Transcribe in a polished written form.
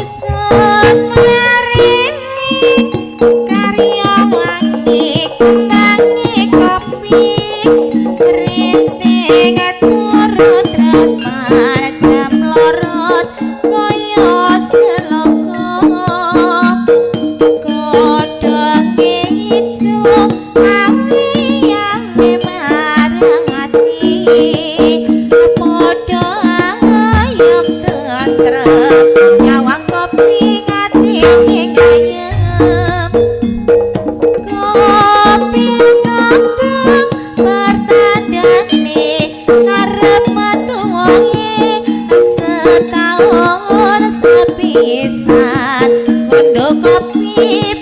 Sumarini karya wangi kendangi kopi keriting turut ratman jam lorot kaya seloko godhonge ijo awi-awi marang ati padha ayem tentrem nyawang kopi ngatine gayem kopi kandang pertandane karep metu wonge setahun sepisan ngondo kopi.